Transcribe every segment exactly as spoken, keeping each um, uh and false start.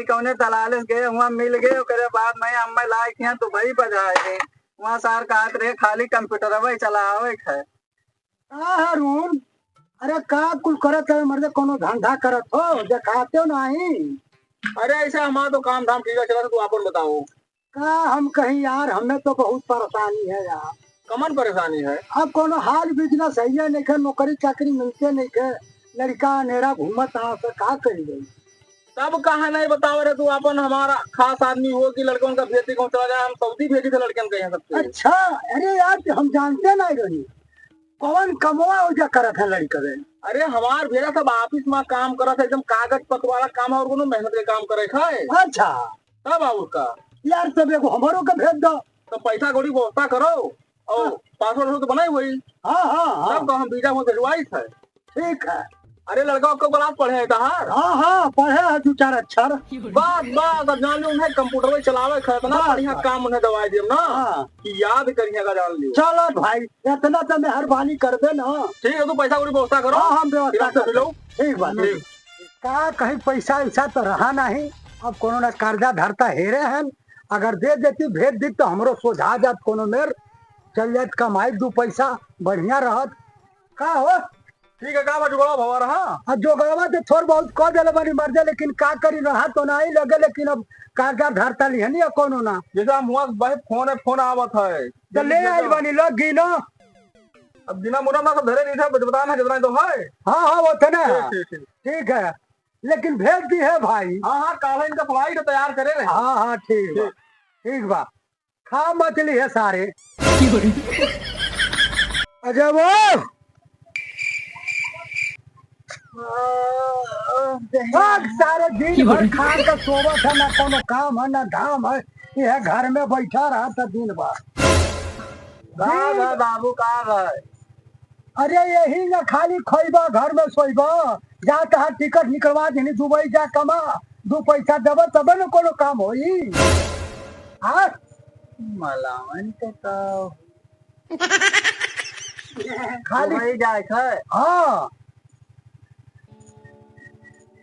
कौने दलाले से गए, हुआँ मिल गए, ओकरे बाद में अम्मा लाए के यहाँ दुबई बजाए गए। हुआँ सार कहत रहे, "खाली कंप्यूटरवा ही चलावे के है।" हाँ, अरुण, अरे का कुल करत है मर्दे, कोनो धंधा करत हो, देखाते हो नहीं? अरे ऐसा हमारा तो काम धाम ठीक है चला, तू आपन बताओ। का हम कहीं यार, हमें तो बहुत परेशानी है यार। कमन परेशानी है? अब कोनो हाल बिजनेस है ये नहीं है, नौकरी चाकरी मिलते नहीं है, लड़का अनेरा घूमत रहा से का करी जाई? तब कहा नहीं बतावे रहे तू, अपन हमारा खास आदमी हो कि लड़कन का भेजती कौन चला जाए, हम सऊदी भेजी थे लड़कन के यहाँ सबके। अच्छा, अरे यार, हम जानते नहीं रही, कौन कमवा ओजा करत है लड़का रे? अरे हमार भेजा सब ऑफिस में काम करत है, एकदम कागज पत्र वाला काम है और कोनो मेहनत के काम करे है। अच्छा। तब और का? यार, तब एगो हमरो के भेज दो। तो पैसा कौड़ी व्यवस्था करो और हाँ। पासपोर्ट हो तो बनाई हुई। हाँ, हाँ, हाँ। तब तो हम वीजा हो भिजवाई थे। ठीक है। अरे लड़का को क्लास पढ़े है तहार? हाँ, हाँ, पढ़े है दो चार अक्षर। बस, बस, अब जान लो उन्हें कंप्यूटर में चलावे है, इतना बस, बढ़िया बस। काम उन्हें दवाई दियो ना हाँ। कि याद करिए का जान लियो। चलो भाई, इतना तो मेहरबानी कर दे ना। ठीक है, तू पैसा कौड़ी व्यवस्था करो। हाँ, हम व्यवस्था फिर हमसे कर मिलो। दें। ठीक बात है। ठीक। का कहीं पैसा वैसा तो रहा नहीं, अब कोनो ना कर्जा धरता हेरे हन, अगर दे देती, भेज दी तो हमरो सोझा जात कोनो मेर, चल जात कमाई दो पैसा, बढ़िया रहत। का हो? ठीक है, का बा जुगाड़ भवा रहा? आ जोगावा तो थोड़ बहुत कह देले बानी मर्दे, लेकिन का करी, रहा तो नहीं लगे, लेकिन अब कर्जा धरता लिहनी है कोनो ना। जैसे हम हुआ भाई फोन है, फोन आवत है। तो ले आई बानी, लग गई ना। अब बिना मुरा ना सब धरे नहीं था, बता ना कितना तो है। हाँ, हाँ, वो थे ना। ठीक, ठीक, ठीक। ठीक है, लेकिन भेज दी है भाई। हाँ, हाँ, काल इनका फ्लाइट तैयार करे रहे। हाँ, हाँ, ठीक बा। ठीक। ठीक बा। खा मत ली है सारे। अजय वो। भाग सारे, दिन भर खा के सोवत है, ना कोनो काम है, ना धाम है, यह घर में बैठा रहत है दिन भर। का बा बाबू, का बा? अरे यही ना खाली खइबा, घर में सोइबा, जा तहार टिकट निकलवा देनी, दुबई जा कमा, दो पैसा देबा तबे न कोनो काम होई। हाँ? मलावन के का? खाली दुबई जाए के है? हाँ।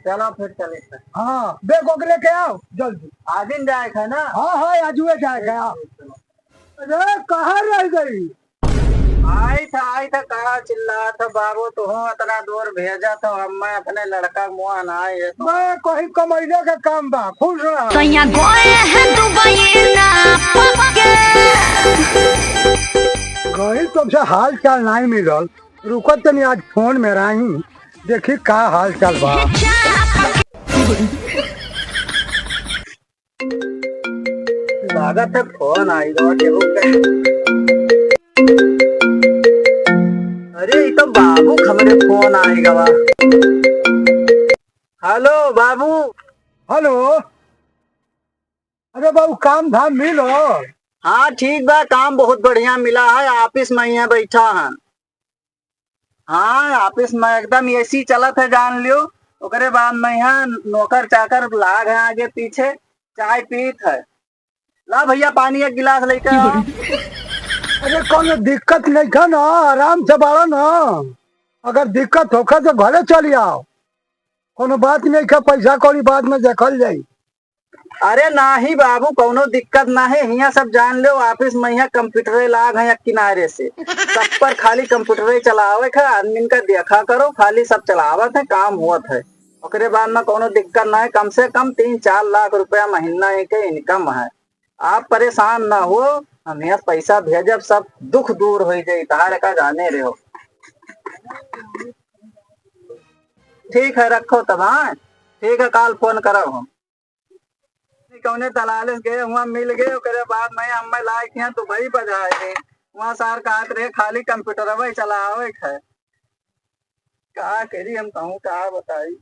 चलो फिर चले थे। हाँ, बैग वैग लेके आओ जल्दी। आदिन जाए के है ना? हाँ, हाँ, आजुए जाए के आओ। अरे, कहाँ रह गई? आई था, आई था, कहाँ चिल्ला था बाबू, तू हो इतना दूर भेजा था, हम मैं अपने लड़का मुआ ना आए तो। मैं कहीं कमैले के काम बा, खुश रहा। सैया गए हैं दुबई ना पक्के। गई तो हमसे हाल चाल नहीं मिलल, रुको तनी आज फोन में रही, देखी का हाल चाल बा। लागत है फोन आई गवा केहू के। अरे, ई तो बाबू के हमरे फोन आई गवा। हेलो बाबू। हेलो। अरे बाबू, काम धाम मिलो। हाँ, ठीक बा, काम बहुत बढ़िया मिला है, ऑफिस में ही है, बैठा है। हाँ, ऑफिस में एकदम एसी चलत है, जान लियो। ओकरे बाद में यहाँ नौकर चाकर लाग है आगे पीछे, चाय पीत है। ला भैया, पानी एक गिलास लेके आओ। अरे, कोनो दिक्कत नहीं है ना, आराम से बाड़ा ना। अगर दिक्कत होखे तो घरे चली आओ, कोनो बात नहीं है, पैसा कौड़ी बाद में देखल जाई। अरे नाही बाबू, कौनो दिक्कत ना है। हियाँ सब जान लो, ऑफिस में यहाँ कंप्यूटरे लाग है एक किनारे से, सब पर खाली कंप्यूटरे चलावे के, आदमी का देखा करो, खाली सब चलावत है, काम होत है। ओकरे बाद में कौनो दिक्कत ना है, कम से कम तीन चार लाख रुपया महीना के इनकम है। आप परेशान ना हो, हम यहाँ पैसा भेजब, सब दुख दूर हो जाई, तार का जाने रहो। ठीक है, रखो तब, हाँ, ठीक है, काल फोन करब हम। कौने दलाले से गए हुआ, मिल गए, ओकरे बाद में अम्मा लाए के यहाँ दुबई बजाए गए। वहाँ सार कहत रहे, "खाली कंप्यूटरवा ही चलावे के है।" का करी हम, कहूँ का बताई।